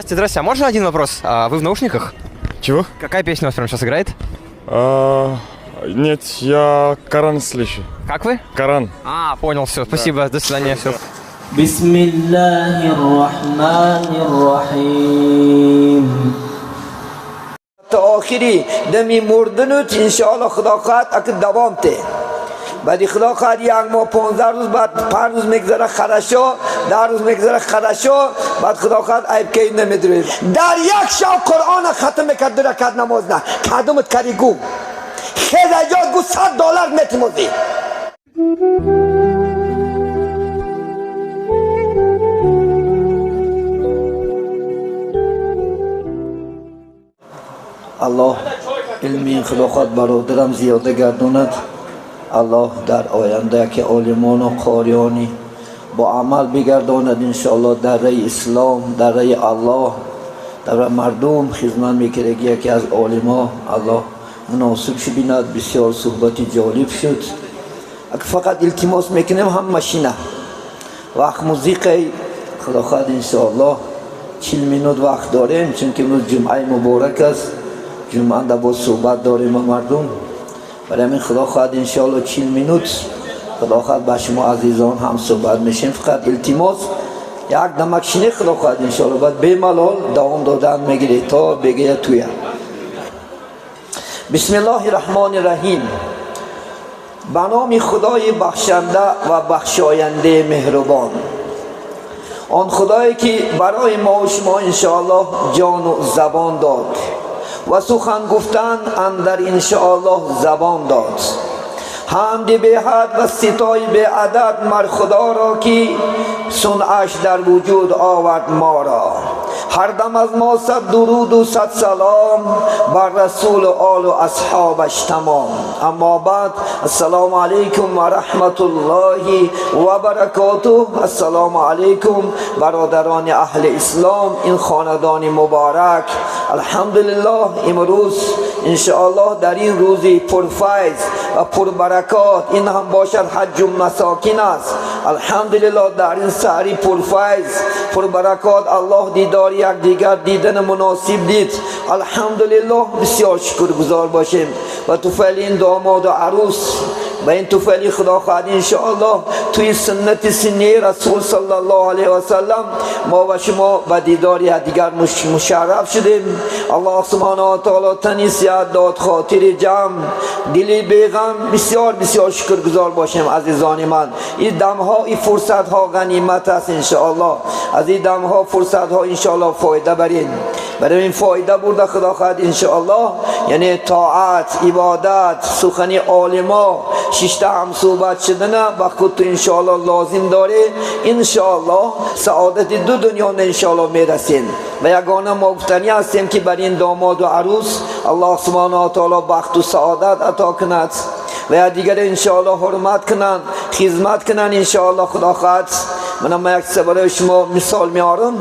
Здрасте, здрасте. А можно один вопрос? А вы в наушниках? Чего? Какая песня у вас прямо сейчас играет? А, нет, я Коран слышу. Как вы? Коран. А, понял, все. Спасибо, до свидания, все. بسم الله الرحمن الرحيم. تا آخری دمی مردنوت انشاءالله خدا خواهد اکه دوام ته. بعدی خدا خواهد یک ماه 15 روز بعد 5 روز میگذره خرشو، 10 روز میگذره خرشو، بعد خدا خواهد عیب که نمیدونه. در یک شب قرآن ختم میکرد، 2 رکعت نماز نه کدومت کری گو خیلی جا گو $100 میتموزی. الله علمی خدا خواهد برادرم زیاده گرداند. الله در آینده که عالمان و قاریانی با عمل بگرداند انشاءالله، در رای اسلام، در رای الله، در مردم خدمت میکنه. یکی از عالما الله مناسب شد، بسیار صحبت جالب شد. فقط التماس میکنیم هم ماشینه وقت موسیقی خدا خواهد انشاءالله 40 минут وقت داریم، چون که امروز جمعه مبارک است، جمعه در باز صحبت داریم با مردم. برای همین خدا خواهد انشاءالله 40 минут خدا خواهد با شما عزیزان هم صحبت میشیم. فقط التماس یک دمک شینه خدا خواهد انشاءالله بعد بی ملال دوام دادن میگیره تا بگه توی. بسم الله الرحمن الرحیم. به نام خدای بخشنده و بخشاینده مهربان، آن خدایی که برای ما و شما انشاءالله جان و زبان داد و سخن گفتن اندر انشاءالله زبان داد. حمد به حد و ستای به عدد مر خدا را که صنعش در وجود آورد ما را. هر دم از ما صد درود و صد سلام بر رسول و آل و اصحابش تمام. اما بعد، السلام علیکم و رحمت الله و برکاته. السلام علیکم برادران اهل اسلام، این خاندان مبارک. الحمدلله امروز انشاءالله در این روزی پرفیض و پربرکات، این هم باشد حج مساکین است. الحمدلله در این سحری پرفیض پربرکات الله دیدار یک دیگر دیدن مناسب دید. الحمدلله بسیار شکرگزار باشیم و توفیل این داماد و عروس و این توفیل خدا خواهد انشاءالله توی سنت سنی رسول صلی الله علیه و سلم ما و شما به دیدار دیگر مشرف شدیم. الله سبحانه و تعالی تنی صحت داد، خاطر جمع، دلی بیغم. بسیار بسیار شکرگزار باشیم عزیزان من. این دمها، این فرصت ها غنیمت است انشاءالله. از این دمها فرصت ها انشاءالله فایده برین. برای این فایده برده خدا خواهد انشاءالله، یعنی طاعت، عبادت، سخنی عالما، ششته هم صحبت شدن با خود تو انشاءالله لازم داره. انشاءالله سعادت دو دنیا انشاءالله میرسین. و یگانه ما گفتنی هستیم که بر این داماد و عروس الله سبحانه و تعالی بخت و سعادت عطا کند و دیگر انشاءالله حرمت کنند، خدمت کنند انشاءالله خدا خواهد. من یک برای شما مثال میارم.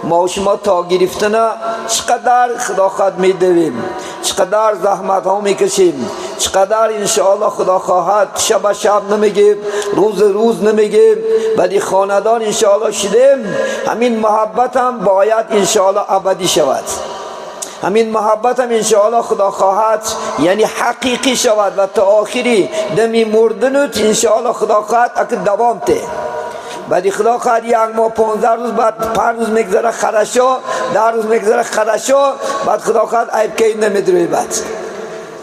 ما و شما تا گرفتن چقدر خدا خواهد میدویم، چقدر زحمت ها میکشیم، چقدر انشاءالله خدا خواهد شب شب نمیگیم، روز روز نمیگیم، ولی خاندان انشاءالله شدیم. همین محبت هم باید انشاءالله ابدی شود. همین محبت هم انشاءالله خدا خواهد یعنی حقیقی شود و تا آخری دمی مردنوت انشاءالله خدا خواهد اکه دوام ته. بعدی خدا خواهد یک ماه 15 روز بعد 5 روز میگذره خرشو، 10 روز میگذره خرشو، بعد خدا خواهد عیب که نمیدروی بعد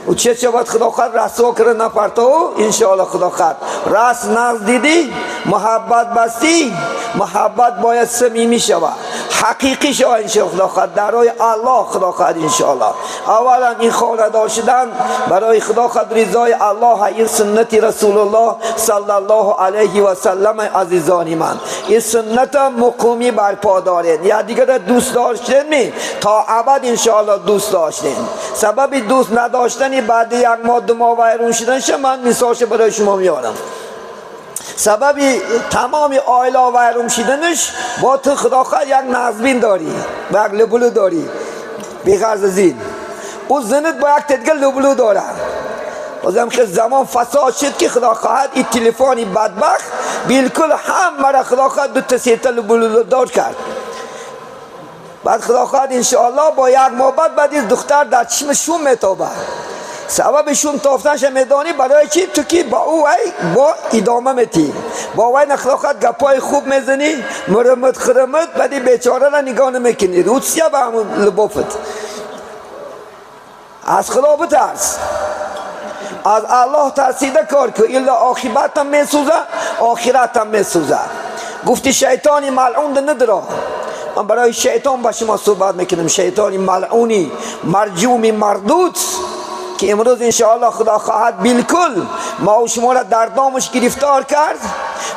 و چه چه بعد خدا خواهد رسوا کرده نپرتو انشاءالله خدا خواهد راست ناز دیدی، محبت بستی، محبت باید صمیمی شود، حقیقی شود انشاءالله خدا خواهد در راه الله خدا خواهد انشاءالله. اولا این خانه‌دار شدن برای خدا خواهد رضای الله، این سنت رسول الله صلی الله علیه و سلم. عزیزان من این سنت مقامی برپا دارین یا دیگر دوست داشتن می تا ابد انشاءالله دوست داشتین. سبب دوست نداشتن بعد یک ماه 2 ماه وایرون شدن من مثالش برای شما میارم. سبب تمام آیلا وایرون شدنش با تو خدا خواهد یک نازبین داری و یک لبلو داری بیغرض از این او زنت با یک تدگه لبلو داره. بازم که زمان فساد شد که خدا خواهد این تلفن بدبخت بالکل هم مرا خدا خواهد 2 تا 3 تا لبلو دار کرد. بعد خدا خواهد انشاءالله با یک ماه بعد این دختر در چشم شوم میتابه. سبب شوم تافتنش میدانی برای چی؟ تو که با او ای با ادامه میتی، با وای خدا خواهد گپای خوب میزنی، مرمت خرمت، بعد بیچاره را نگاه نمیکنی، روسیه به همون لبافت. از خدا بترس، از الله ترسیده کار که الا عاقبتم میسوزه، آخرتم میسوزه. گفتی شیطانی ملعون ندرا. من برای شیطان با شما صحبت میکنم، شیطانی ملعونی مرجومی مردود که امروز انشاءالله خدا خواهد بالکل ما و شما را در دامش گرفتار کرد.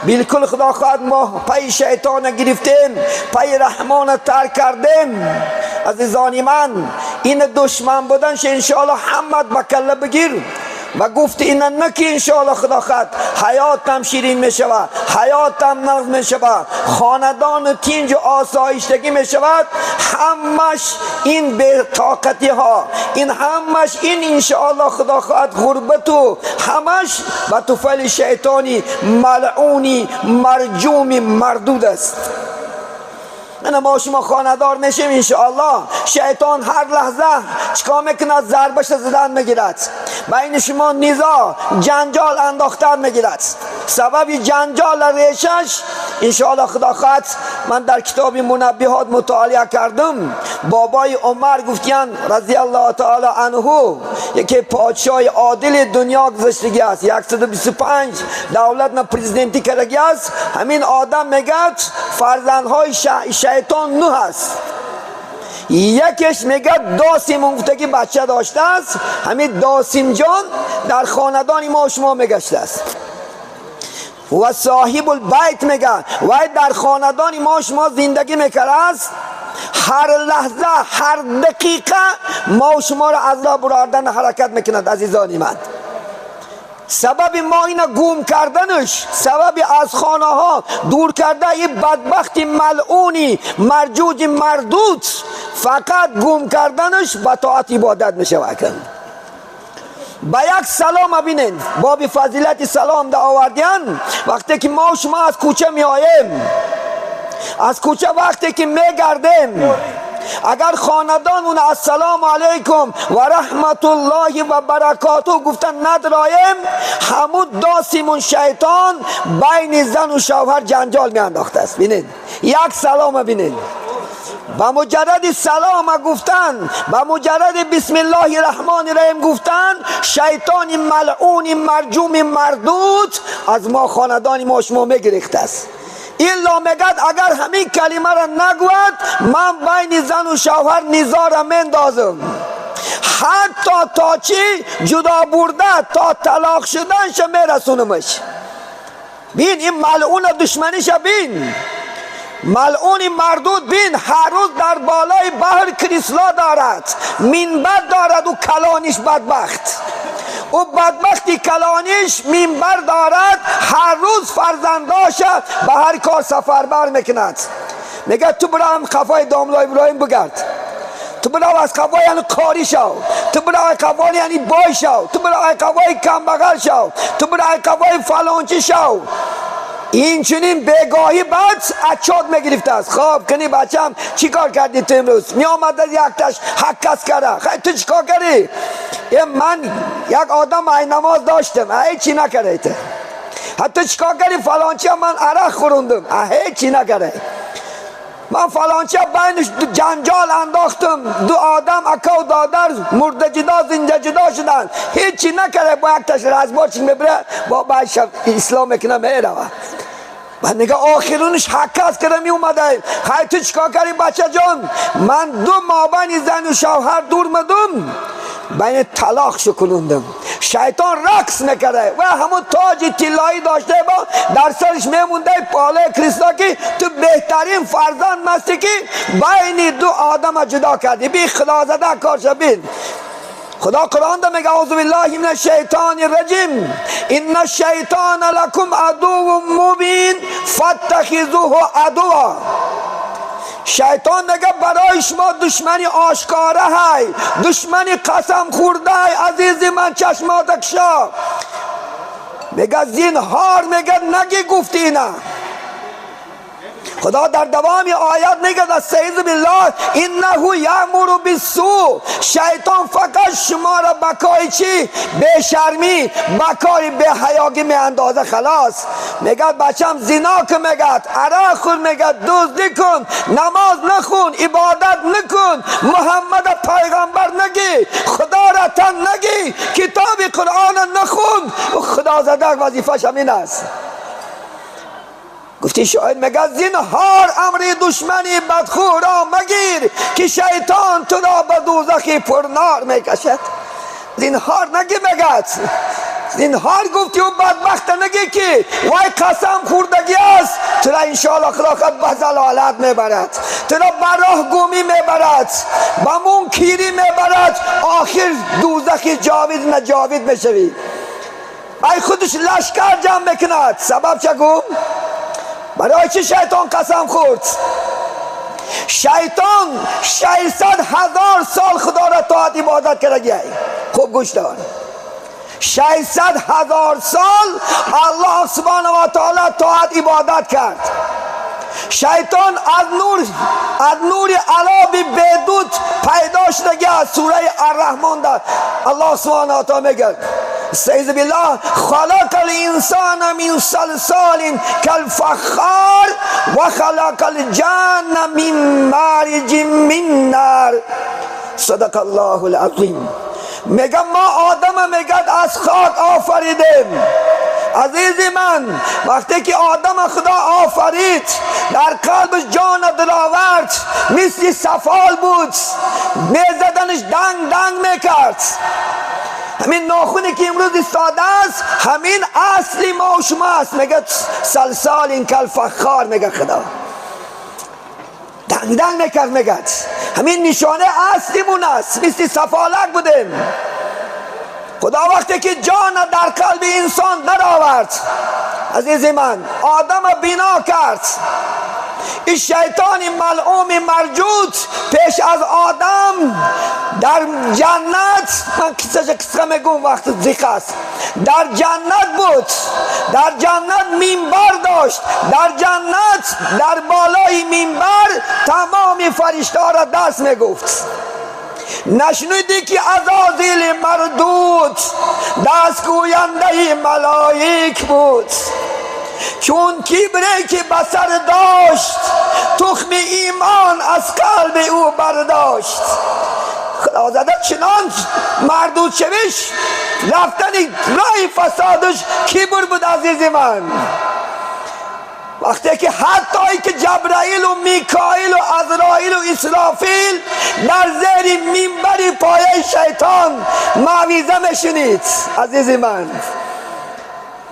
بالکل خدا خواهد ما پای شیطان گرفتیم، پای رحمان ترک کردیم. عزیزانی من، این دشمن بودنش انشاءالله همت با کله بگیر و گفت این نکی انشاءالله خدا خواهد حیاتم شیرین می شود، حیاتم نغز می شود، خاندان تینج و آسایشتگی می شود. همش این به طاقتی ها، این همش این انشاءالله خدا خواهد غربت و همش به طفیل شیطانی ملعونی مرجومی مردود است. من ما شما خانه‌دار میشیم انشاءالله، شیطان هر لحظه چیکار میکند؟ ضربش زدن میگیرد، بین شما نزاع جنجال انداختن میگیرد. سبب جنجال ریشش انشاءالله خدا خواهد من در کتاب منبهات مطالعه کردم، بابای عمر گفتین رضی الله تعالی عنه، یکی پادشاه عادل دنیا گذشتگی است، 125 دولت نه پرزیدنتی کردگی است. همین آدم میگه فرزندهای شیطان نه است. یکیش میگه داسیم گفتگی بچه داشته است، همین داسیم جان در خاندان ما و شما میگشته است. و صاحب البیت میگه وای در خاندان ما شما زندگی میکرده است، هر لحظه هر دقیقه ما و شما را از راه برآوردن حرکت میکند. عزیزانی من، سبب ما اینا گم کردنش، سبب از خانه ها دور کرده این بدبخت ملعونی مرجوج مردود، فقط گم کردنش با طاعت عبادت میشه. با یک سلام ببینین، باب فضیلت سلام در آوردین. وقتی که ما و شما از کوچه می آییم، از کوچه وقتی که می گردیم، اگر خاندان اون السلام علیکم و رحمت الله و برکاته گفتن ندرایم، همون داسیمون شیطان بین زن و شوهر جنجال می انداخته است. بینید یک سلام بینید، با مجرد سلام گفتن، با مجرد بسم الله الرحمن الرحیم گفتن، شیطان ملعون مرجوم مردود از ما خاندان ما شما میگریخته است. الا میگد اگر همین کلمه را نگوید من بین زن و شوهر نزاع را مندازم، حتی تا چی جدا برده تا طلاق شدنش میرسونمش. بین این ملعون دشمنیش، بین ملعون مردود، بین هر روز در بالای بحر کریسلا دارد، منبر دارد و کلانیش بدبخت، او بدبختی کلانیش منبر دارد، هر روز فرزنداش به هر کار سفربر میکند. میگه تو برو هم قفای داملا ابراهیم بگرد، تو برو از قفای یعنی قاری شو، تو برو از قفای یعنی بای شو، تو برو از قفای کمبغل شو، تو برو از قفای فلانچی شو. این چنین بگاهی بعد اچاد میگرفته است. خب کنی بچم چی کار کردی تو امروز؟ می آمد از یک تاش حکس کرده. خیلی تو چی کار کردی؟ من یک آدم ای نماز داشتم، ای چی نکرده ته. حتی چی کار کردی؟ فلانچی من عرق خوروندم، ای چی نکرده. من فلانچی بینش جنجال انداختم، دو آدم اکا و دادر مرده جدا زنده جدا شدن، هیچی نکرده. با یک تش رزبار چی میبره با باش اسلام میکنه میره. و نگه آخرونش حکس کرده می اومده. خیلی تو چیکار کردی بچه جان؟ من دو مابین زن و شوهر دور مدم، بین طلاق شکلوندم. شیطان رقص میکرده و همون تاج طلایی داشته با در سرش میمونده پاله کریستا که تو بهترین فرزند مستی که بین دو آدم جدا کردی. بی خدا زده کارش بین. خدا قرآن ده میگه اعوذ بالله من الشیطان الرجیم ان الشیطان لکم عدو مبین فاتخذوه عدوا. شیطان میگه برای شما دشمنی آشکاره های، دشمنی قسم خورده های. عزیزی من چشمات کشا. میگه زینهار، میگه نگی گفتی نه. خدا در دوام آیات میگه استعیذ بالله انه یامر بالسوء. شیطان فقط شما را به کار چی؟ به شرمی، به کار به حیاگی می اندازه. خلاص میگه بچم زنا کن، میگه عرق خور، میگه دزدی کن، نماز نخون، عبادت نکن، محمد پیغمبر نگی، خدا را تن نگی، کتاب قرآن نخون. خدا زده وظیفه‌ش همین است. گفتی شاعر میگه زینهار امر دشمنی بدخو را مگیر که شیطان تو را به دوزخی پرنار میکشد. زینهار نگی، میگه زینهار گفتی و بدبخت نگی که وای قسم خوردگی است، تو را انشاءالله خدا به ضلالت میبرد، تو را به راه گمی میبرد، به منکری میبرد، آخر دوزخی جاوید نه جاوید میشوی. ای خودش لشکر جمع میکند. سبب چه گم؟ برای چی شیطان قسم خورد؟ شیطان 600,000 سال خدا را طاعت عبادت کرده. خوب گوش دار، 600,000 سال الله سبحانه و تعالی طاعت عبادت کرد. شیطان از نور علا بدود پیدا شده. از سوره الرحمن در الله سبحانه و تعالی میگه استعیذ بالله خلق الانسان من صلصال كالفخار و خلق الجان من مارج من نار. صدق الله العظیم. میگه ما آدم میگه از خاک آفریدیم. عزیزی من وقتی که آدم خدا آفرید در قلبش جان درآورد، مثل سفال بود، میزدنش دنگ دنگ میکرد. همین ناخونی که امروز ایستاده است همین اصلی ما و شما است. میگه سلسال این کالفخار، میگه خدا دنگ دنگ میکرد. میگه همین نشانه اصلیمون است، مثل سفالک بودیم. خدا وقتی که جان در قلب انسان درآورد، عزیز من آدم بنا کرد. این شیطان ملعوم مرجود پیش از آدم در جنت، من قصه میگم وقت ذکر است، در جنت بود، در جنت منبر داشت، در جنت در بالای منبر تمام فرشته را درس میگفت. نشنیدی که عزازیل مردود دست گوینده ملائک بود، چون کبری که بسر داشت تخم ایمان از قلب او برداشت. خدا زده چنان مردود شوش رفتن رای فسادش کبر بود. عزیز من وقتی که حتی که جبرائیل و میکائیل و عزرائیل و اسرافیل در زیر منبر پایه شیطان معویزه میشنید. عزیز من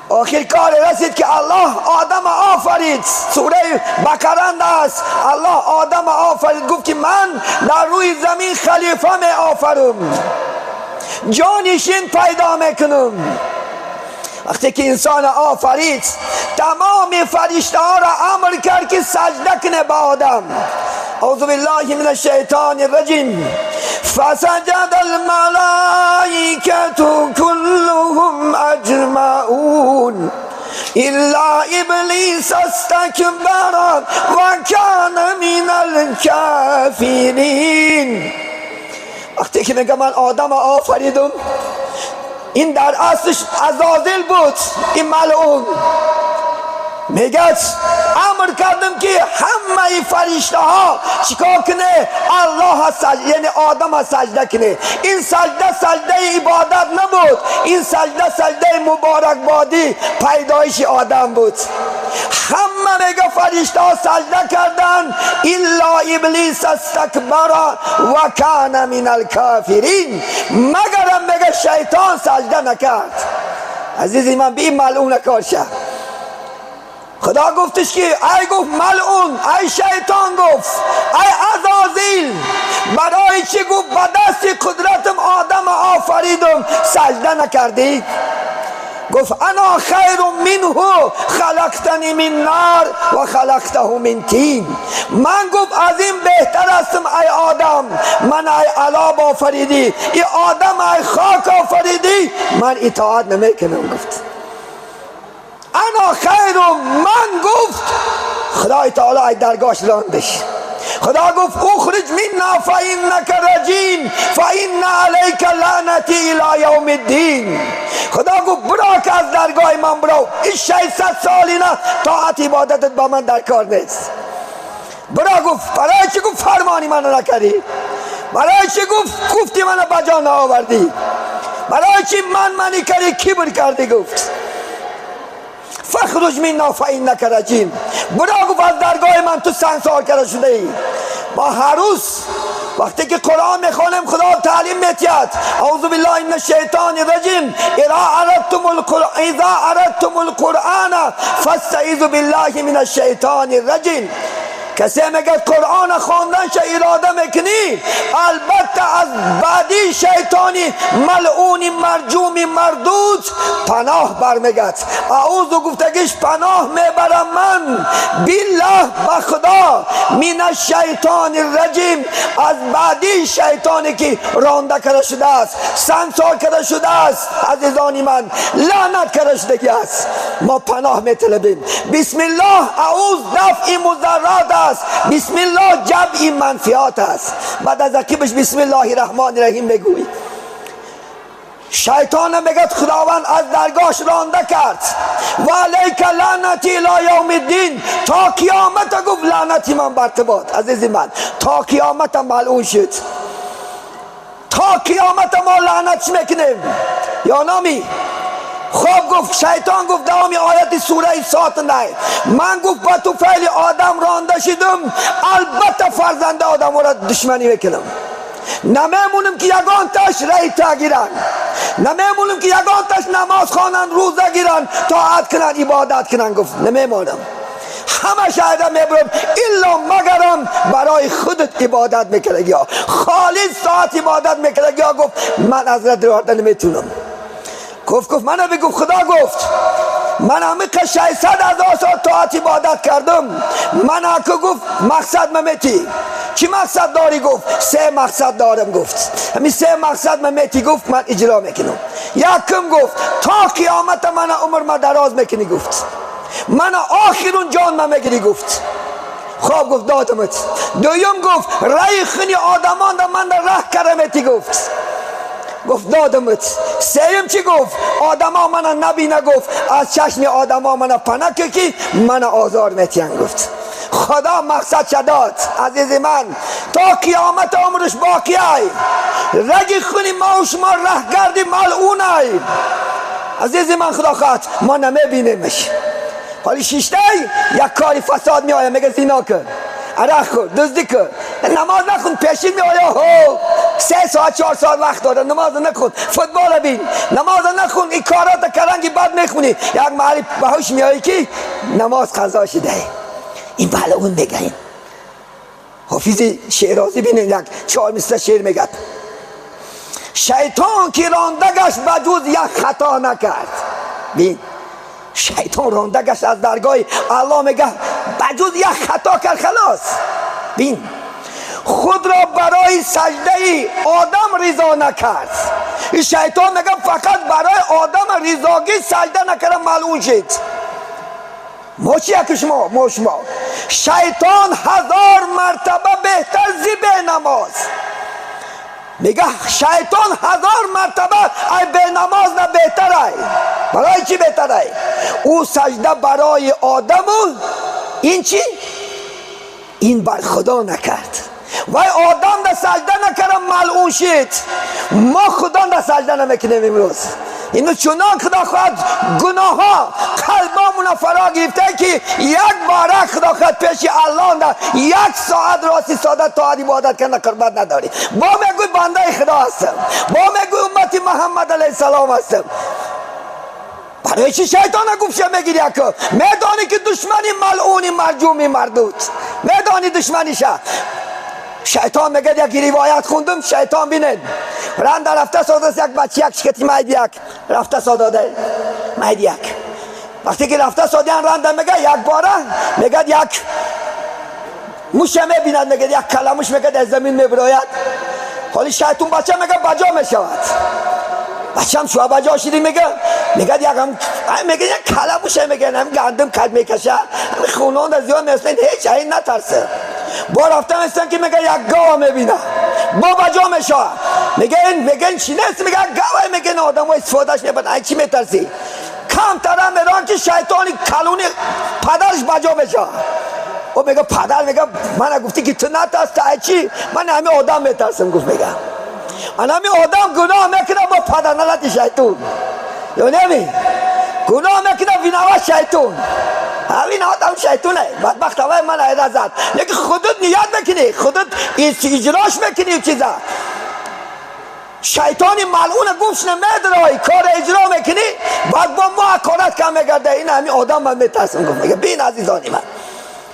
آخر کار رسید که الله آدم آفرید. سوره بقره است. الله آدم آفرید، گفت که من در روی زمین خلیفه می آفرم، جانشین پیدا میکنم. وقتی که انسان آفرید تمام فرشته ها را امر کرد که سجده کنه به آدم. اعوذ بالله من الشیطان الرجیم. فسجد الملائکة كلهم اجمعون الا ابلیس استکبر وکان من الکافرین. وقتی که میگه من آدم آفریدم، این در اصلش عزازیل بود، این ملعون. میگه امر کردم که همه فرشته ها چیکار کنه؟ الله سجده، یعنی آدم سجده کنه. این سجده سجده عبادت نبود، این سجده سجده مبارک بادی پیدایش آدم بود. همه میگه فرشته ها سجده کردن الا ابلیس استکبر و کان من الکافرین، مگرم میگه شیطان سجده نکرد. عزیزی من به این ملعون نکار شد. خدا گفتش که ای گفت ملعون، ای شیطان گفت، ای عزازیل، برای چی گفت با دست قدرتم آدم آفریدم سجده نکردی؟ گفت انا خیر منه خلقتنی من نار و خلقته من تین. من گفت از این بهتر هستم ای آدم، من ای علاب آفریدی، ای آدم ای خاک آفریدی، من اطاعت نمیکنم. گفت انا خیر، من گفت خدای تعالی از درگاهش راندش. خدا گفت اخرج منا فانک رجیم فان علیک لعنتی الی یوم الدین. خدا گفت برا که از درگاه من برو، این 600 سال اینا طاعت عبادتت با من در کار نیست. برا گفت برای چی گفت فرمانی منو نکردی؟ برای چی گفت گفتی منو بجا نآوردی؟ برای چی من منی کردی کبر کردی؟ گفت فخرج منا فانک رجیم. برا گفت از درگاه من تو سنگسار کرده شده ای. ما هر روز وقتی که قرآن میخوانیم خدا تعلیم میتید اعوذ بالله من الشیطان الرجیم اذا اردتم القرآن فاستعیذوا بالله من الشیطان الرجیم. کسی میگه قرآن خواندن چه اراده میکنی البته از بعدی شیطانی ملعون مرجوم مردود پناه برمیگرد. اعوذ گفتگیش پناه میبرم من بالله به خدا من الشیطان الرجیم، از بعدی شیطانی که رانده کرده شده است، سنگسار کرده شده است، عزیزانی من لعنت کرده شدگی است. ما پناه میطلبیم. بسم الله اعوذ دفع مضرات است، بسم الله جمع منفیات است. بعد از عقیبش بسم الله الرحمن الرحیم میگویی. شیطان میگه خداوند از درگاهش رانده کرد و علیک لعنتی الی یوم الدین، تا قیامت گفت لعنتی من بر تو باد. عزیز من تا قیامت ملعون شد، تا قیامت ما لعنتش میکنیم یا نامی. خواب گفت شیطان گفت دوامی آیت سوره سات نه من گفت با تو فعل آدم رانده شدم البته فرزند آدم را دشمنی میکنم، نمیمونم که یگان تاش رای تگیرن، نمیمونم که یگان تاش نماز خوانن، روزه گیرن، طاعت کنن، عبادت کنن. گفت نمیمونم، همه شاهده میبرم الا مگرم برای خودت عبادت میکنه یا خالص ساعت عبادت میکنه یا. گفت من از رد نمیتونم. گفت منو بگو خدا گفت من همه که 600,000 سال طاعت عبادت کردم، من که گفت مقصد ممیتی. چی مقصد داری؟ گفت سه مقصد دارم. گفت همین سه مقصد ممیتی. گفت من اجرا میکنم. یکم گفت تا قیامت من عمر ما دراز میکنی. گفت من آخرون جان من میگیری. گفت خب گفت دادمت. دویم گفت رای خنی آدمان دا من ره کرمتی. گفت دادمت. سیم چی گفت؟ آدما من نبینه. گفت از چشم آدما من پناه که من آزار میتین. گفت خدا مقصد شداد. عزیز من تا قیامت عمرش باقی ای رگی خونی ما و شما ره گردی ملعون ای. عزیز من خدا خواهد ما نمیبینیمش. حالی شیشته یک کاری فساد می آید میگه زینا کن، عرق خور، دزدی کن، نماز نخون، پیشین می آیا هو 3 ساعت 4 ساعت وقت داره نماز نخون، فوتبال بین، نماز نخون، این کارات کرنگی بد میخونی، یک محلی به هوش میایی که نماز قضا شده. این بله اون میگه. این حافظ شیرازی بینید یک 4 مصرع شعر میگه شیطان که رانده گشت بجز یک خطا نکرد. بین شیطان رانده گشت از درگاه الله میگه بجز یک خطا کرد خلاص. بین خود را برای سجده آدم رضا نکرد. این شیطان میگه فقط برای آدم رضاگی سجده نکرد ملعون شد. ما چیه که شما ما شما شیطان 1000 مرتبه بهتر زی به نماز. میگه شیطان 1000 مرتبه ای به نماز نه بهتر ای. برای چی بهتر ای؟ او سجده برای آدم و این چی؟ این بر خدا نکرد. وای آدم ده سجده نکرد ملعون شد. ما خدا ده سجده نمیکنیم امروز. اینو چنان خدا خواهد گناه ها قلبامون فرا گرفته که یک باره خدا خواهد پیش الله ده 1 ساعت راستی ساده طاعت عبادت کردن قربت نداری. با میگوی بنده خدا هستم، با میگوی امت محمد علیه السلام هستم. برای چی شیطان گفت چه میگیری؟ اکو میدانی که دشمنی ملعونی مرجومی مردود، میدانی دشمنیشه. شیطان میگه یک روایت خوندم شیطان بینن رنده رفته ساده یک بچه یک شکتی مید یک رفته ساده مید یک. وقتی که رفته ساده رنده میگه یک باره میگه یک موشه میبیند، میگه یک کلموش میگه از زمین میبراید. حالی شیطان بچه میگه بجا میشود. بچم شو بجا شدی میگه میگه یکم میگه یک کلموشه میگه هم گندم کد میکشه هم خونون از زیاد مثل هیچ این نترسه. با رفتم استن که میگه یک گاو میبینه با بجا میشه میگه این میگه چی نیست میگه گاو میگه آدم استفادهش میبرن ای چی میترسی کم ترم میران که شیطانی کلونی پدرش بجا میشه. او میگه پدر میگه من گفتی که تو نترس ای چی من همه آدم میترسم. گفت میگه من همه آدم گناه میکنم با پدر نلتی شیطان یا نمی گناه میکنم وینوا شیطان همین آدم شیطونه بدبخت های من ایده زد. لیکن خودت نیت میکنی خودت اجراش میکنی چیزا شیطانی ملعون گوش نمیدرای کار اجرا میکنی بعد با ما حقارت کم میگرده. این همین آدم من میترسم. گفت میگه بین عزیزانی من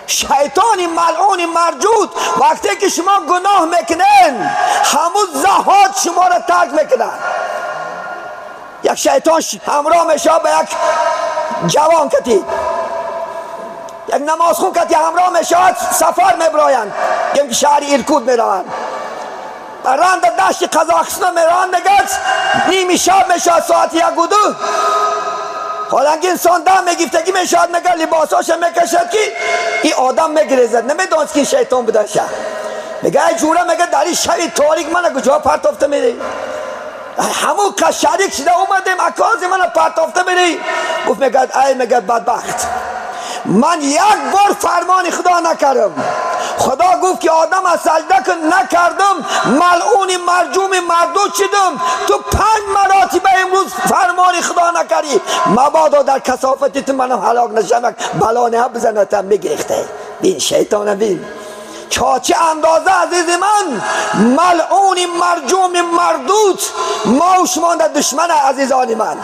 شیطانی ملعون مرجود وقتی که شما گناه میکنین همون زهاد شما را ترک میکنن. یک شیطان همراه میشه به یک جوان کتی یک نماز خون کتی همراه میشود سفر میبرایند که شهر ایرکوت میروند رند دشت قزاقستان میروند میگه نیمی شب میشود ساعت 1 و 2 حالانکه انسان دم میگفتگی میشود میگه لباساش میکشد که این آدم میگریزد نمیدونست که شیطان بوده شه. میگه ای جوره میگه در این شب تاریک من کجا پرتافته میری همون که شریک شده اومدیم اکاز من پرتافته میری. گفت میگه ای میگه بدبخت من یک بار فرمان خدا نکردم. خدا گفت که آدم از سجده کن نکردم ملعون مرجوم مردود شدم. تو 5 مراتبه امروز فرمان خدا نکردی مبادا در کثافت تو منم هلاک نشم بلا نه بزنتم میگریخته. بین شیطان بین چه اندازه عزیز من ملعون مرجوم مردود ما و شما دشمن عزیزان من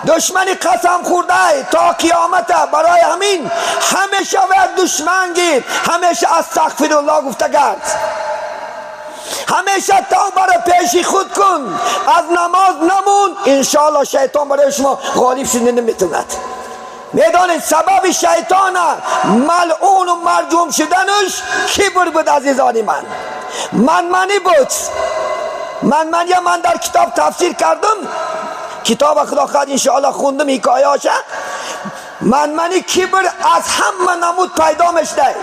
دشمنی قسم خورده تا قیامت. برای همین همیشه باید دشمن گیر همیشه استغفر الله گفته گرد همیشه توبه را پیش خود کن از نماز نمون انشاءالله شیطان برای شما غالب شده نمیتوند. میدانید سبب شیطان ملعون و مرجوم شدنش کبر بود عزیزان من منمنی بود. منمنی من در کتاب تفسیر کردم کتاب خدا خواهد انشاءالله خوندم حکایه هاشه. منمنی کبر از همه نمود پیدا میشده.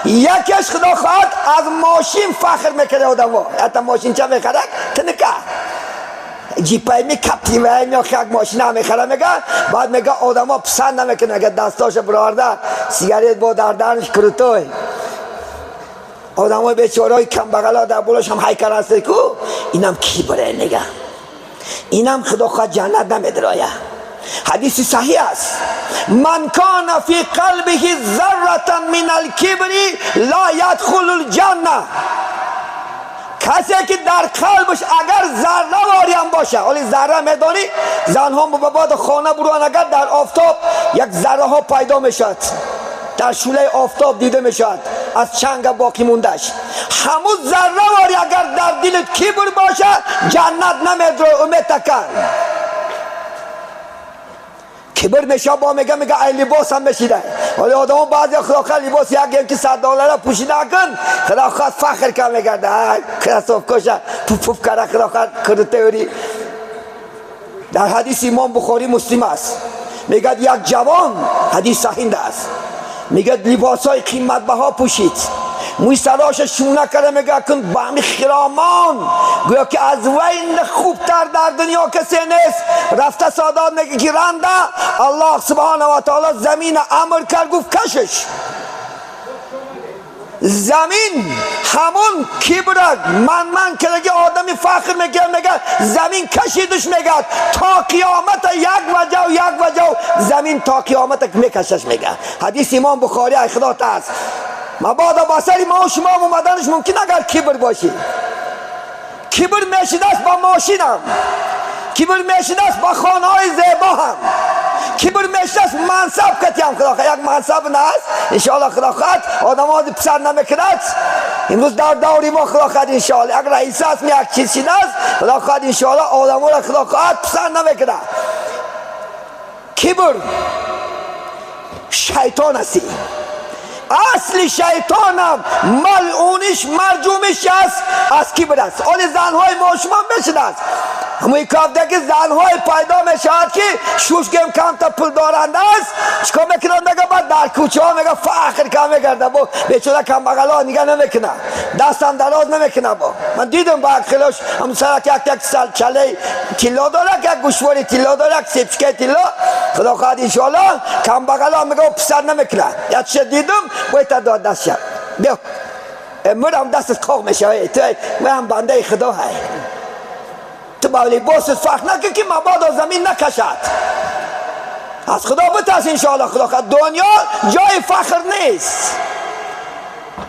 یکیش خدا خواهد از ماشین فخر میکنه آدم ها حتی ماشین چه میخره تنکه جیپای می کپتیوه می یک ماشین هم میخره میگه بعد میگه آدم ها پسند نمیکنه میگه دستاش برارده سیگارت با در درنش کروتوی آدم های بیچاره های کم بغل ها در بولاش هم هیکل هسته کو اینم کبره میگه اینم خدا خواهد جنت نمیدرایه. حدیث صحیح است من کان فی قلبه ذره من الکبر لا یدخل الجنه. کسی که در قلبش اگر ذره واری هم باشه ولی ذره میدانی زنها به خانه بروان اگر در آفتاب یک ذره ها پیدا میشد در شعله آفتاب دیده میشد از چنگ باقی موندش همون ذره واری اگر در دلت کبر باشه جنت نمیدره. امید تکن کبر میشه با میگه میگه ای لباس هم بشیده. ولی آدم بعضی خدا لباس یک که $100 پوشیده کن خدا خواست فخر کن میگرده کراسوف کشه پوف پوف کرده خدا خواست کرده. در حدیث امام بخاری مسلم است میگه یک جوان حدیث صحیح است میگه لباس های قیمت بها پوشید موی سراش شونه کرده میگه کن با همی خرامان گویا که از وین خوبتر در دنیا کسی نیست. رفته سادات میگه که رنده الله سبحانه و تعالی زمین امر کرد گفت کشش زمین همون کبرک من که آدمی فخر میگه میگه زمین کشیدش میگه تا قیامت یک وجه و یک وجه زمین تا قیامت میکشش میگه. حدیث امام بخاری ای خدا ترس مبادا با سری ما و شما اومدنش ممکن اگر کبر باشی کبر میشیده است با ماشینم کبر میشیده است با خانه های زیبا هم کبر میشیده است منصب کتی هم خدا خواهد یک منصب نه است انشاءالله خدا خواهد آدم ها پسر نمیکند. امروز در دوری ما خدا خواهد انشاءالله یک رئیس است یک چیز شده است خدا خواهد انشاءالله آدم ها را خدا خواهد پسر نمیکند. کبر شیطان هستی. اصل شیطانم ملعونش مرجومش است از کبر است. آن زنهای ما شما بشد است. همون کافده که زنهای پیدا میشود که شوشگم کم تا پول دارنده است، چیکار میکنن دیگه؟ بعد در کوچه ها میگه فخر کم میگرده، با بیچاره کم بغلا نگه نمیکنه، دستم دراز نمیکنه. با من دیدم با خلاش هم سرک یک یک سال چله تلا داره، یک گوشواره تلا داره، یک سیبچکه تلا، خدا خواهد انشالله کم بغلا میگه پسر نمیکنه. یک چه دیدم باید تا داد دست شد بیا مرم دستت کاغ میشه، تو من بنده خدا های، تو با لباست فرق نکن که مبادا زمین نکشد. از خدا بترس انشاءالله. خدا خواهد دنیا جای فخر نیست.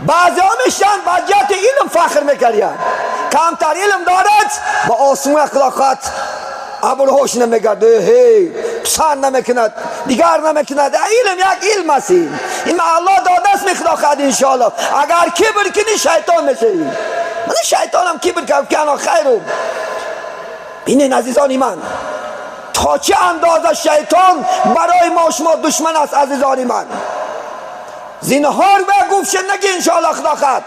بعضی ها میشن با جهت علم فخر میکردن، کمتر علم دارد با آسمون خدا خواهد ابرهوش نمیگرده، هی پسر نمیکند، دیگر نمیکند. علم یک علم است، این الله داده است می خدا خواهد انشاءالله. اگر کبر کنی شیطان میشی. من شیطانم کبر کرد که انا خیرم. بینین عزیزان من تا چه اندازه شیطان برای ما شما دشمن است. عزیزان من زینهار به گفت نگی انشاءالله خدا خواهد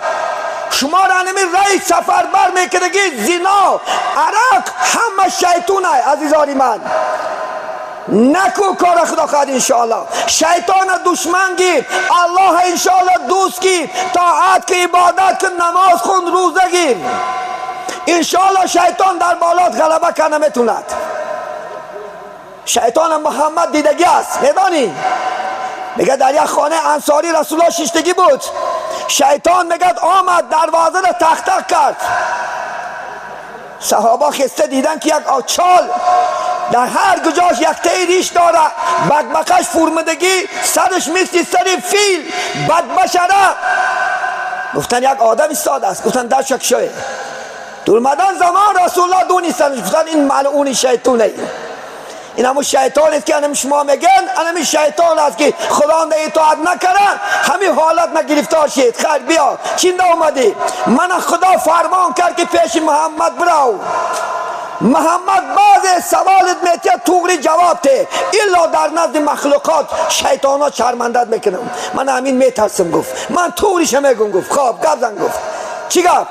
شما را نمی رای سفر بر میکردگی، زنا، عرق، همه شیطان های. عزیزان من نکو کار خدا خواهد انشاءالله. شیطان دشمن گیر، الله انشاءالله دوست گیر، طاعت که عبادت که نماز خون روزه گیر، انشاءالله شیطان در بالات غلبه کنه نمیتوند. شیطان محمد دیدگی است، میدانی؟ میگه در یک خانه انصاری رسول الله شیشتگی بود، شیطان میگه آمد دروازه را تق تق کرد. صحابه خسته دیدن که یک آچال در هر کجاش یک تی ریش داره، بکبکش فرمدگی، سرش مثل سر فیل، بدبشره. گفتن یک آدم ایستاده است. گفتن در شکشوه دورمدن زمان رسول الله دونستن، گفتن این ملعون شیطونه، این همون شیطان است که انم شما میگن، انم شیطان است که خدا اطاعت نکنه همین حالت نگرفتار شید. خیر بیا چینده اومدی؟ من خدا فرمان کرد که پیش محمد برو. محمد بعض سوالت میتیه توغری جواب ته، الا در نزد مخلوقات شیطان ها شرمندت میکنم. من همین میترسم. گفت من توغریش میگم. گفت خب گپ زن. گفت چی گپ؟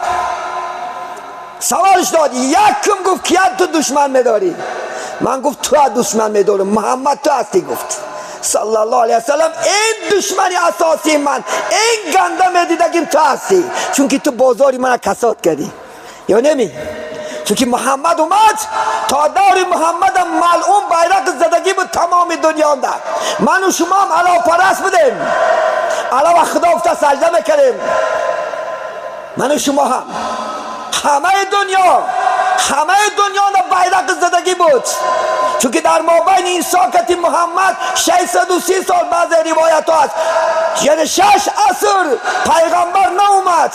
سوالش داد. یکم گفت کیت تو دشمن میداری؟ من گفت تو دشمن میدارم، محمد تو هستی. گفت صلی الله علیه وسلم این دشمنی اساسی من، این گنده میدیدگیم تو هستی، چون که تو بازاری من کساد کردی یا نمی؟ چون که محمد اومد تا دور محمد ملعون بیرق زدگی بود تمام دنیا ده. من و شما هم علا پرست بودیم، علا خدا افتا سجده میکردیم. من و شما هم همه دنیا، همه دنیا بیرق زدگی بود، چون که در مابین این ساکت محمد 630 سال بعض روایت ها است، یعنی 6 عصر پیغمبر ناومد.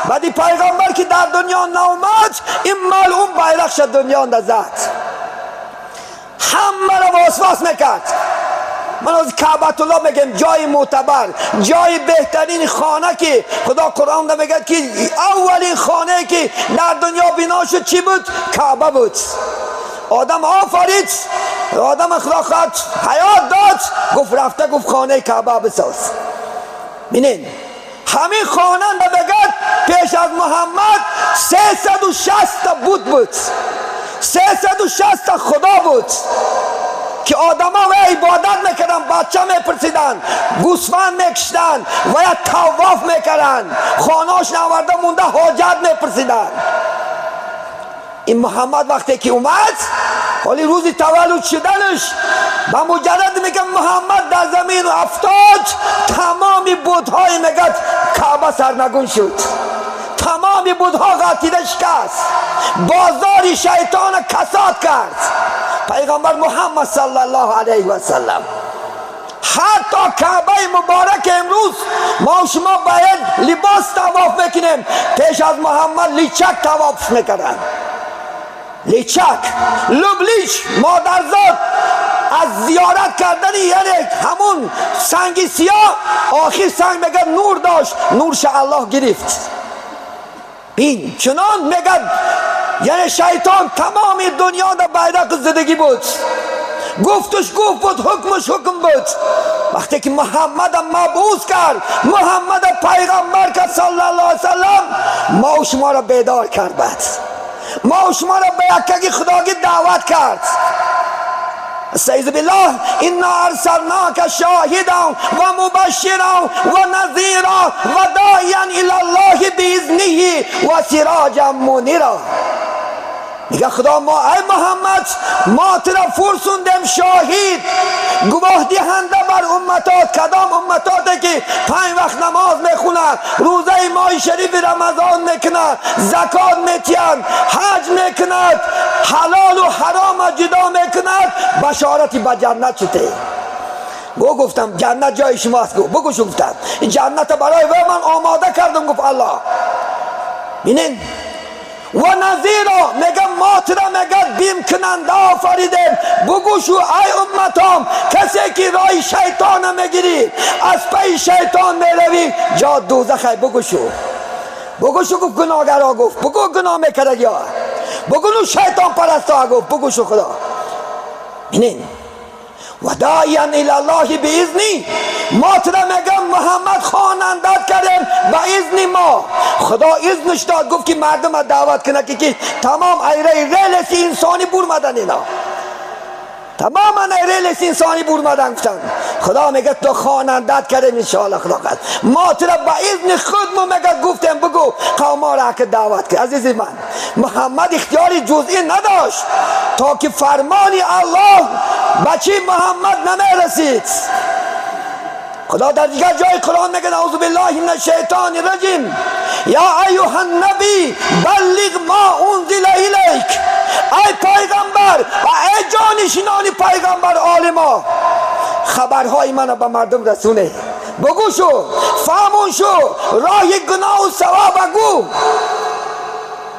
بعدی پیغمبر که در دنیا ناومد، این ملعون بیرق شد دنیا زد، همه را وسواس میکرد. من از کعبت الله میگم جای معتبر، جای بهترین خانه که خدا قرآن میگه که اولین خانه که در دنیا بنا شد چی بود؟ کعبه بود. آدم آفرید، آدم خدا خواهد حیات داد، گفت رفته گفت خانه کعبه بساز. بینین همین خانه بگد پیش از محمد 360 تا بود، 360 تا خدا بود که آدم ها و عبادت میکردن، بچه میپرسیدن، گوسفند میکشتن و یا طواف میکردن، خانهاش نورده مونده حاجت میپرسیدن. این محمد وقتی که اومد، حالی روزی تولد شدنش با مجرد میگه محمد در زمین افتاد، تمام بت‌های میگه کعبه سرنگون شد، تمام بت‌ها غلطیده شکست، بازار شیطان کساد کرد پیغمبر محمد صلی الله علیه و سلم. حتی کعبه مبارک امروز ما شما باید لباس طواف میکنیم، پیش از محمد لیچک طواف میکردن، لیچک لبلیچ مادرزاد از زیارت کردن، یعنی همون سنگ سیاه، آخر سنگ میگه نور داشت، نورش الله گرفت. این چنان میگه یعنی شیطان تمام دنیا در بیرق زدگی بود. گفتش گفت بود، حکمش حکم بود. وقتی که محمد مبعوث کرد، محمد پیغمبر کرد صلی الله علیه وسلم، ما و شما را بیدار کرد، بعد ما و شما را به یکگی خداگی دعوت کرد. استعیذ بالله، انا ارسلناک شاهدا و مبشرا و نذیرا و داعیا الی الله باذنه و سراجا منیرا. میگه خدا ما ای محمد، ما تو را فرسوندیم شاهد، گواه دهنده بر امتات. کدام امتاتی که 5 وقت نماز میخونن، روزه ماه شریف رمضان میکنن، زکات میتین، حج میکند، حلال و حرام جدا میکند، بشارتی به جنت شده. گو گفتم جنت جای شماست، گو بگو گفتم این جنت برای من آماده کردم، گفت الله. بینین و نذیرا، میگه ما تو را میگه بیم کننده آفریدیم. بگو شو ای امتام، کسی که رای شیطان میگیری، از پی شیطان میروی، جا دوزخه. بگو شو، بگو شو، گفت گناهگرا، گفت بگو گناه میکرد یا بگو نو شیطان پرستا، گفت بگو شو خدا. بینین و داعیا الی الله باذنی، ما تو را میگم محمد خوانندت کردیم به اذن ما. خدا اذنش داد، گفت که مردم دعوت کنه که تمام ایره ریلس انسانی برمدن، اینا تماما ریلس انسانی برمدن. گفتن خدا میگه تو خوانندت کردیم انشاءالله. خدا قد ما تو را به اذن خودمون میگه گفتیم بگو قوما را که دعوت کرد. عزیز من، محمد اختیاری جزئی نداشت تا که فرمانی الله بچه محمد نمیرسید. خدا در دیگر جای قرآن میگه نعوذ بالله من الشیطان الرجیم، یا ایها النبی بلغ ما انزل الیک. ای پیغمبر و ای جانشینان پیغمبر عالما، خبرهای منو به مردم رسونه، بگو شو، فهمون شو، راه گناه و ثواب بگو.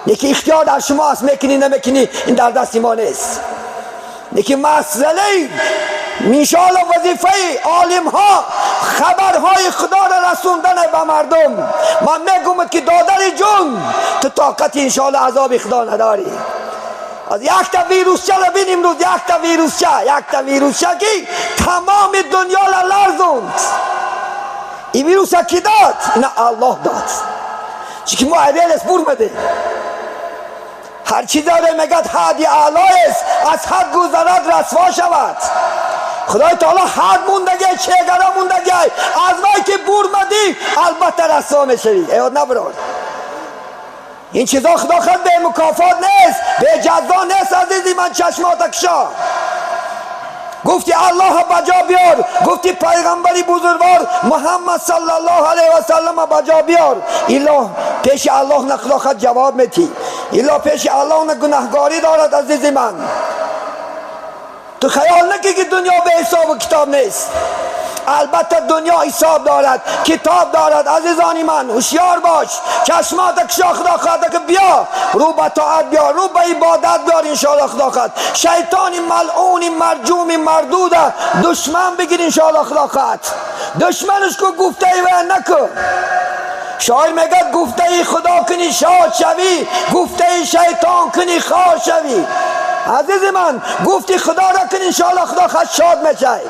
یکی اختیار در شما است، میکنی نمیکنی این در دست ما نیست. یکی مسئله انشاءالله وظیفه عالم ها خبرهای خدا را رسوندن به مردم. من میگم که دادر جون تو طاقت انشاءالله عذاب خدا نداری. از یک تا ویروس چه را بینیم روز، یک تا ویروس چه، یک تا ویروس چه که تمام دنیا را لرزوند. این ویروس کی داد؟ نه الله داد. چون که ما ایریلس برمده، هر چی داره میگه حد اعلی است، از حد گذرد رسوا شود. خدای تعالی حد موندگی، چگره موندگی، از وای که برمدی البته رسوا میشوی. ایاد نبرار این چیزا خدا خود به مکافات نیست، به جزا نیست. عزیزی من چشمات کشا، گفتی الله بجا بیار، گفتی پیغمبری بزرگوار محمد صلی الله علیه و سلم بجا بیار. الا پیش الله نه خدا خود جواب میتی، الا پیش الله نه گناهگاری دارد. عزیز من تو خیال نکی که دنیا به حساب و کتاب نیست. البته دنیا حساب دارد، کتاب دارد. عزیزانی من هوشیار باش، چشمات کشا، خدا خواهد که بیا رو به طاعت بیار، رو به عبادت بیار انشاءالله. خدا خواهد شیطان ملعون مرجوم مردود دشمن بگیر انشاءالله. خدا خواهد دشمنش کو گفته ای و نکن. شاعر میگه گفته ای خدا کنی شاد شوی، گفته ای شیطان کنی خار شوی. عزیز من گفتی خدا را کنی انشاءالله خدا خواهد شاد میشه،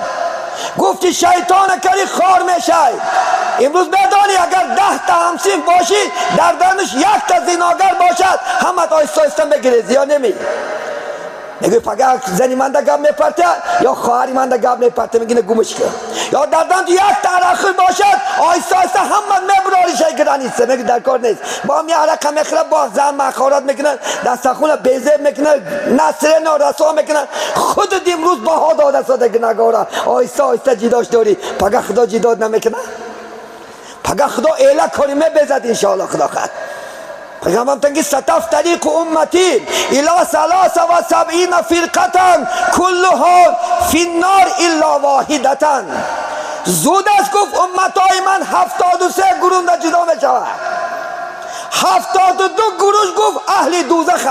گفتی شیطان کری خار میشه. امروز بدانی اگر 10 تا همسین باشی، در درنش 1 تا زیناگر باشد، همه آیسته آیسته میگریزی یا نمی میگه پگه زنی من ده گپ میپرته یا خواهری من ده گپ میپرته، میگه گمش کن. یا در دم 1 تا عرق باشد، آیسته آیسته همه میبراری شی گرانیسته، میگه در کار نیست. با می عرق میخره، با زن مخارات میکنن، دستخونه بیزه میکنن، نصره نارسا میکنن. خود امروز باها داده ساده گناهگارا، آیسته آیسته جداش داری، پگه خدا جداد نمیکنه، پگه خدا اعلا کاری میبزد انشاءالله. خدا خد پیغمبر تنگی ستفتریق امتی الی 73 فرقة کلها فی النار الا واحدة. زود است گفت امتای من 73 گروه در جدا می شود. 72 گروه گفت اهل دوزخ،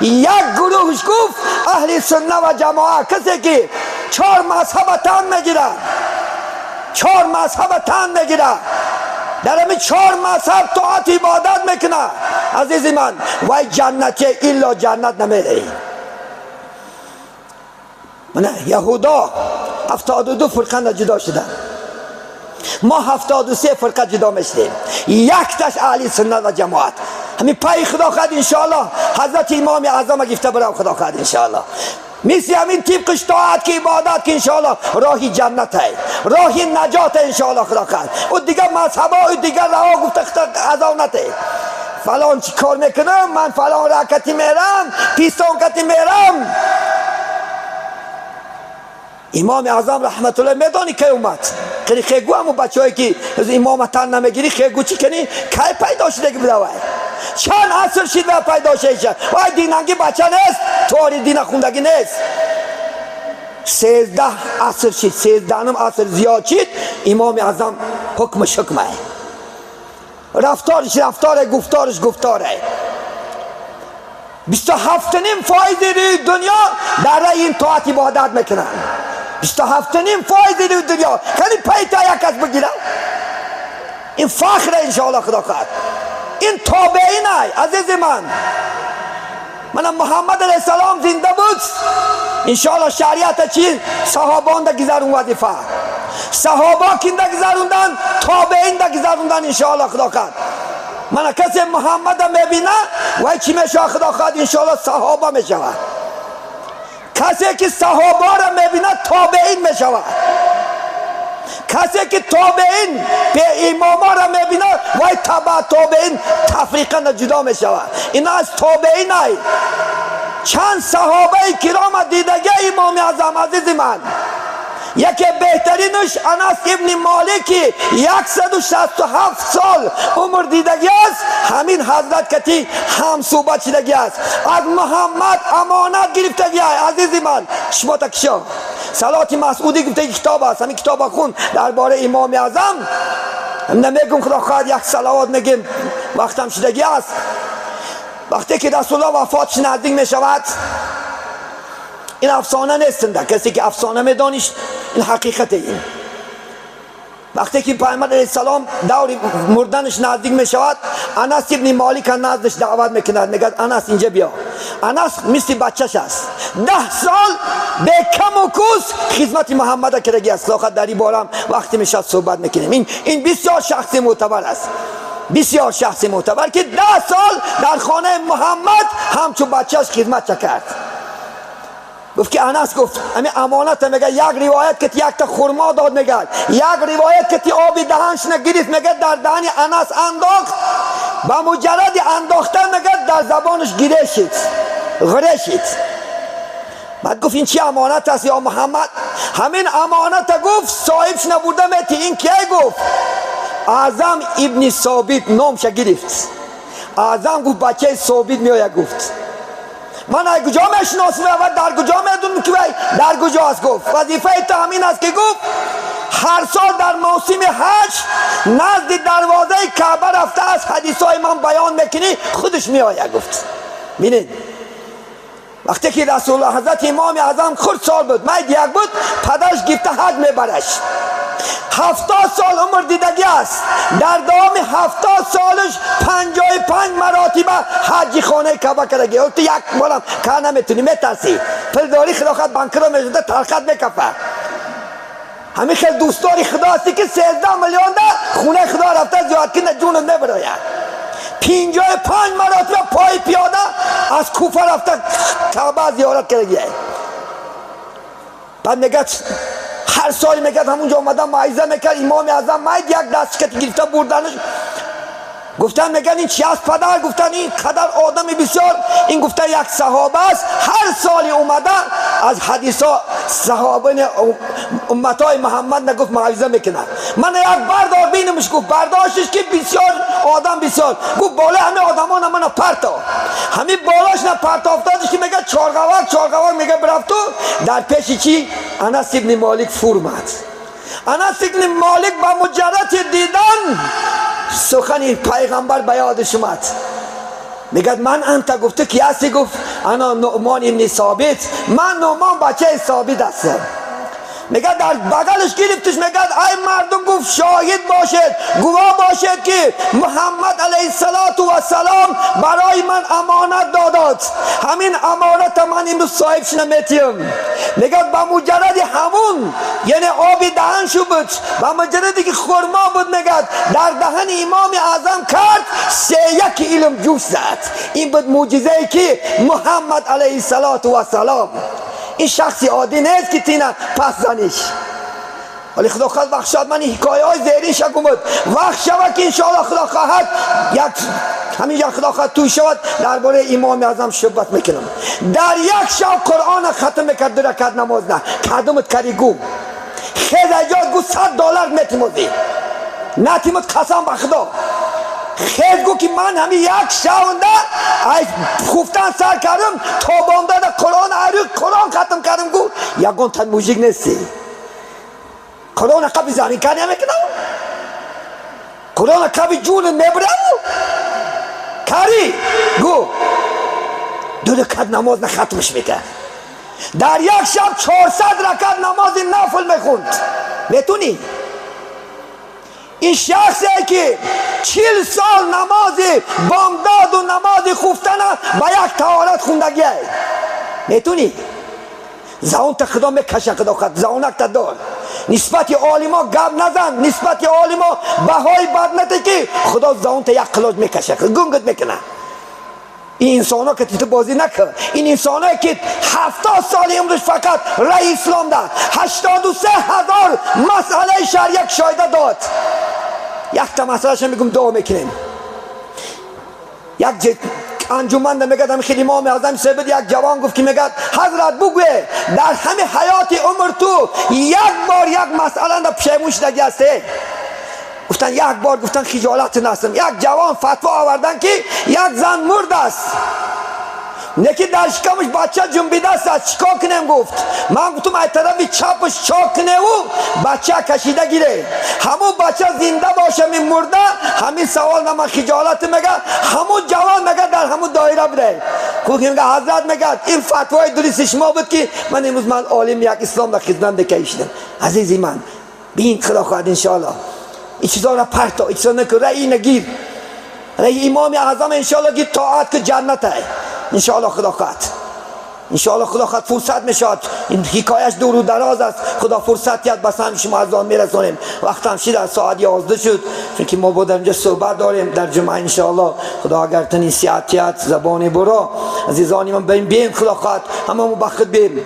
یک گروهش گفت اهل سنت و جماعه، کسی که 4 مذهب تن میگیره، 4 مذهب تن میگیره، در همین 4 مذهب طاعت عبادت میکنه. عزیزی من وای جنتی الا جنت نمیره. Мана яҳудо 72 фирқа ҷудо шуданд. Мо 73 фирқа ҷудо мешудем. Якташ аҳли суннат ва ҷамоат. Ҳамин пай худо хоҳад иншоаллоҳ ҳазрати имоми аъзам гифта барам худо хоҳад иншоаллоҳ. Мисли ҳамин тибқи тоат ки ибодат ки иншоаллоҳ роҳи ҷаннате, роҳи наҷоте иншоаллоҳ худо хоҳад. Ӯ дигар мазҳабо, ӯ дигар раҳо гуфта азоб нате. Фалон чӣ кор мекунам, ман фалон ракати мерам, пистон кати мерам. Имоми аъзам раҳматуллоҳ медонӣ кай омад? Қири хегу ҳаму бачаҳое ки имома тан намегирӣ, хегу чӣ кунӣ? Кай пайдо шудаги буда вай? Чанд аср шид ва пайдо шида? Вай динанги бача нест, тори дина хундагӣ нест. 13 аср шид, 13 аср зиёд шид, имоми аъзам ҳукмаш ҳукмае. Рафториш рафторе, гуфториш гуфторе. 27.5% рӯи дунё дар раи ин тоат ибодат мекунанд. 27.5% рӯи дунё. Кани пайта як кас бигирад? Ин фахре иншоаллоҳ худо хоҳад. Ин тобеин ай, азизи ман. Мана Муҳаммад алайҳиссалом зинда буд. Иншоаллоҳ шариата чи? Саҳобонда гузарун вазифа. Саҳобо кинда гузарундан, тобеинда гузарундан иншоаллоҳ худо хоҳад. Мана касе Муҳаммада мебина, вай чӣ мешавад худо хоҳад иншоаллоҳ саҳоба мешавад. Касе ки саҳобаро мебинад тобеин мешавад. Касе ки тобеин имомаро мебинад, вай таба тобеин тафриқа ҷудо мешавад. Ина аз тобеин ай. Чанд саҳобаи кирома дидаги имоми аъзам азизи ман. Яке беҳтаринаш Анас ибни Молик ки 167 сол умр дидагӣ аст, ҳамин ҳазрат кати ҳамсӯҳбат шидагӣ аст. Аз Муҳаммад амонат гирифтагӣ ай, азизи ман. Шумо такшо. Салоти Масъудӣ гуфтаги китоб аст, ҳамин китоба хун дар бораи имоми аъзам. Намегум худо хоҳад як салавот мегем, вақтам шидагӣ аст. Вақте ки Расулуллоҳ вафотш наздик мешавад, ин афсона нестанда, касе ки афсона медониш, ин ҳақиқате ин. Вақте ки Пайғамбар алайҳиссалом даври мурданаш наздик мешавад, Анас ибни Молика наздаш даъват мекунад, мегӯяд Анас инҷа биё. Анас мисли бачаш аст. 10 сол бекаму кӯс хизмати Муҳаммада кардагӣ аст. Худо дар ин борам вақте мешавад суҳбат мекунем. Ин бисёр шахси мӯътабар аст. Бисёр шахси мӯътабар ки 10 сол дар хонаи Муҳаммад ҳамчун бачаш хизмат кард. Гуфт ки Анас гуфт ҳамин амоната мега, як ривоят ки якта хурмо дод мега, як ривоят ки оби даҳаншна гирифт мега, дар даҳани Анас андохт. Ба муҷарради андохтан мега дар забонаш гире шид, ғире шид. Баъд гуфт ин чи амонат аст ё Муҳаммад? Ҳамин амоната гуфт соҳибш набурда мети. Ин кие гуфт? Аъзам ибни Собит номша гирифт. Аъзам гуфт бачаи Собит меояд гуфт. Ман ай куҷо мешиносам ва дар куҷо медонам ки вай дар куҷо аст гуфт. Вазифаи ту ҳамин аст ки гуфт ҳар сол дар мавсими ҳаҷ назди дарвозаи Каъба рафта аз ҳадисҳои ман баён мекунӣ, худаш меояд гуфт. Бинед вақте ки Расулуллоҳ ҳазрати имоми аъзам хурдсол буд, майд як буд, падараш гирифта ҳаҷ мебараш. 70 сол умр дидагӣ аст. Дар давоми 70 солаш 55 маротиба ҳаҷи хонаи Каъба кардагӣ. Ту як борам кар наметунӣ, метарсӣ. Пул дорӣ, худо банкро мешуда, тарқат мекафа. Ҳамин хел дӯстдори худо ҳастӣ ки 13 миллионда хонаи худо рафта зиёрат кунӣ, ҷунат мебарояд. 55 маротиба пои пиёда аз Куфа рафта Каъба зиёрат кардагӣ. Баъд мегӯяд ҳар соли мегӯяд ҳамунҷо омада маъиза мекард. Имоми аъзам майд як дастшикати гирифта бурданаш. Гуфтан мегӯяд ин чи аст падар? Гуфтан ин қадар одами бисёр, ин гуфта як саҳоба аст, ҳар соли омада аз ҳадисо саҳобани умматҳои Муҳаммад нагуфт мавъиза мекунад. Мана як бардор бинамш гуфт, бардоштиш ки бисёр одам бисёр. Гуфт болои ҳамин одамона мана парто. Ҳамин болош на партофтодиш ки мегӯяд чорғавак, чорғавак мегӯяд бирафту дар пеши чи? Анас ибни Молик фурмад. Анас ибни Молик ба муҷарради дидан сухани пайғамбар ба ёдаш омад. Мегӯяд ман анта гуфту ки ҳасти? Гуфт ана Нуъмон ибни Собит, ман Нуъмон бачаи Собит ҳастам. میگه در بغلش گرفتش، میگه ای مردم، گفت شاهد باشید، گواه باشید که محمد علیه السلام برای من امانت داداد، همین امانت من امروز صاحب نمیتیم. میگه با مجرد همون، یعنی آب دهن شو بود، با مجردی که خرما بود، میگه در دهن امام اعظم کرد، 3 یک علم جوش زد. این بود معجزه که محمد علیه السلام. این شخصی عادی نیست که تینا پس زنیش. ولی خدا خواهد بخشاد من حکایه های زیرین شکم بود. وقت شود که انشاءالله خدا خواهد یک همینجا خدا خواهد توی شود، درباره امام اعظم صحبت میکنم. در یک شب قرآن ختم میکرد، 2 رکعت نماز. نه کدومت کری؟ گو خیز ایجاد، گو 100 دلار میتیموزی نتیمت، قسم به خدا. خیز گو که من همین یک شونده از خوفتن سر کردم تا بامداد قرآن عروق قرآن ختم کردم. گو یگان تن موژیک نیستی. قرآن قبل زمین کار نمیکنم، قرآن قبل جون میبرم کاری. گو 2 رکعت نماز نه ختمش میکرد. در یک شب 400 رکعت نماز نفل میخوند. میتونی؟ این شخصی که 40 سال نماز بامداد و نماز خوفتن با یک طهارت خوندگیه. میتونی؟ زبان تا خدا میکشه. خدا خد زبانک تا دار، نسبت عالما گپ نزن، نسبت عالما بهای بد نده که خدا زبان تا یک قلاج میکشه، گنگت میکنه. این انسان ها که تو بازی نکن. این انسان ها که 70 سال امروز فقط رای اسلام ده، 83,000 مسئله شرعیه شایده داد. یک تا مسئله میگم، دعا میکنیم. یک انجمن میگه خیلی امام اعظم سبد، یک جوان گفت که میگه حضرت بگوی در همه حیات عمر تو یک بار یک مسئله در پشیمون شدگی هستی؟ گفتن یک بار، گفتن خجالت نستم. یک جوان فتوا آوردن که یک زن مرد است، نکی در شکمش بچه جنبیده است، چیکار کنیم؟ گفت من گفتم از طرف چپش چاک کنه و بچه کشیده گیره، همون بچه زنده باشه می مرده. همین سوال من خجالت. میگه همون جوان میگه در همون دایره بوده. گفت میگه حضرت، میگه این فتوای درست شما بود که من امروز من عالم یک اسلام در خدمت بکشیدم. عزیزی من، بین خدا خواهد انشاءالله این چیزا را پرتا، این چیزا نکن، رأی نگیر، رأی امام اعظم انشاءالله که طاعت که جنت ہے انشاءالله. خدا خواهد انشاءالله خدا خواهد فرصت میشد. این حکایش دور و دراز است. خدا فرصت یاد بس هم شما از آن میرسونیم. وقت هم شد، ساعت 11 شد، چون که ما بود اینجا صحبت داریم در جمعه انشاءالله. خدا اگر تنی صحت زبانی برو، عزیزانی من، بیم بیم، خدا خواهد همه بخت بیم.